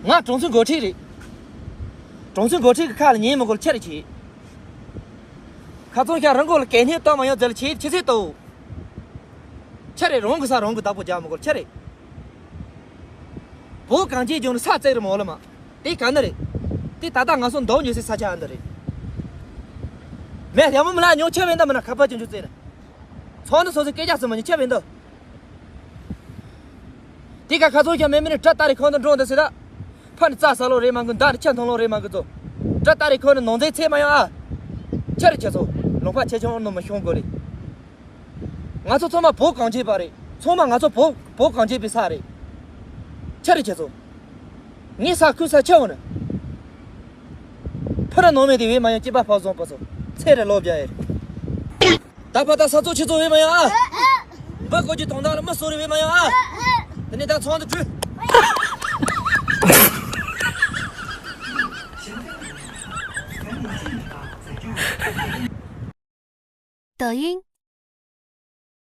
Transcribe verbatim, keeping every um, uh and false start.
ང་གྲོང་ཚོའི་འགོ་ཁྲིད་རེད། གྲོང་ཚོའི་འགོ་ཁྲིད་ཀྱི་ཁ་ལ་ཉན་མི་དགོས་ལ་ཁྱེར་གྱིས། ཁ་ཚོན་ཤ་རང་མགོ་ལ་གད་སྙིགས་གཏོང་མ་ཡོང་ཟེར་ལ་ཁྱེད་ཁྱེད་ཚོས་ལྟོས། ཁྱེད་རེད། རང་གི་ས་རང་གི་བདག་པོ་རྒྱག་མི་དགོས་ལ་ཁྱེད་རེད། བོད་གངས་ཅན་ལྗོངས་ནི་ས་བཙན་རི་མོ་ལ་མ། དེ་ག་ནི་རེད། དེ་ད་ལྟ་ང་ཚོ་མདོག་ཉོས་སའི་ས་ཆ་ཨ་འདི་རེད། མེ་ཡ་མོ་མི་ལ་ཉོ་ཁྱེད་བས་འདི་མི་ན་ཁ་པར་ཅན་ཆུ་རྩེ་ནི། ཚོང་འདི་སོ་སོའི་སྐད་རྒྱག་ཙམ་མ་ཉོ་ཁྱེད་བས་འདི། དེ་ག་ཁ་ཚོན་ཤ་མེ་མི་ནི་གྲ་ལྟ་རེ་ཁོང་དུ་འགྲོ་འདི་ཟེར་ད། ཕ་ནི་རྩྭ་ཟ་ལོ་རེད་མ་གི། མདའ་ནི་ཆ་མཐོང་ལོ་རེད་མ་གི་ཚོ། གྲ་ལྟ་རེ་ཁོང་ནི་ནོར་འཛིན་ཚེ་མ་ཡོང་ཨ། ཁྱེད་རེ་ཁྱེད་ཚོ། ལུང་པ་ཆེ་ཆུང་ཨ་ནོ་མི་ཤོང་དགོས་རེད། ང་ཚོ་ཚང་མ་བོད་གངས་ཅན་པ་རེད། ཚང་མ་ང་ཚོ་བོད་བོད་གངས་ཅན་པའི་ས་རེད། ཁྱེད་རེ་ཁྱེད་ཚོ། ངའི་ས་ཁུལ་ས་ཆེ་བོ་ནི། ཕུ་ར་ནང་མི་དེ་བས་མ་ཡང་སྐྱེས་པ་ཕ་བཟང་པོ་ཚོ། ཚེ་རེ་ལོ་བརྒྱ་ཡེ། ད་ཕ་ད་ས་ཚོ་ཆུ་ཚོ་བས་མ་ཡང་ཨ། འབུ་ཀོ་ཀྱི་དོང་དག་ལ་མི་གསོ་རེ་བས་མ་ཡང་ཨ། དེ་ནས་ད་ཚོང་དུ་བྲོས། 抖音。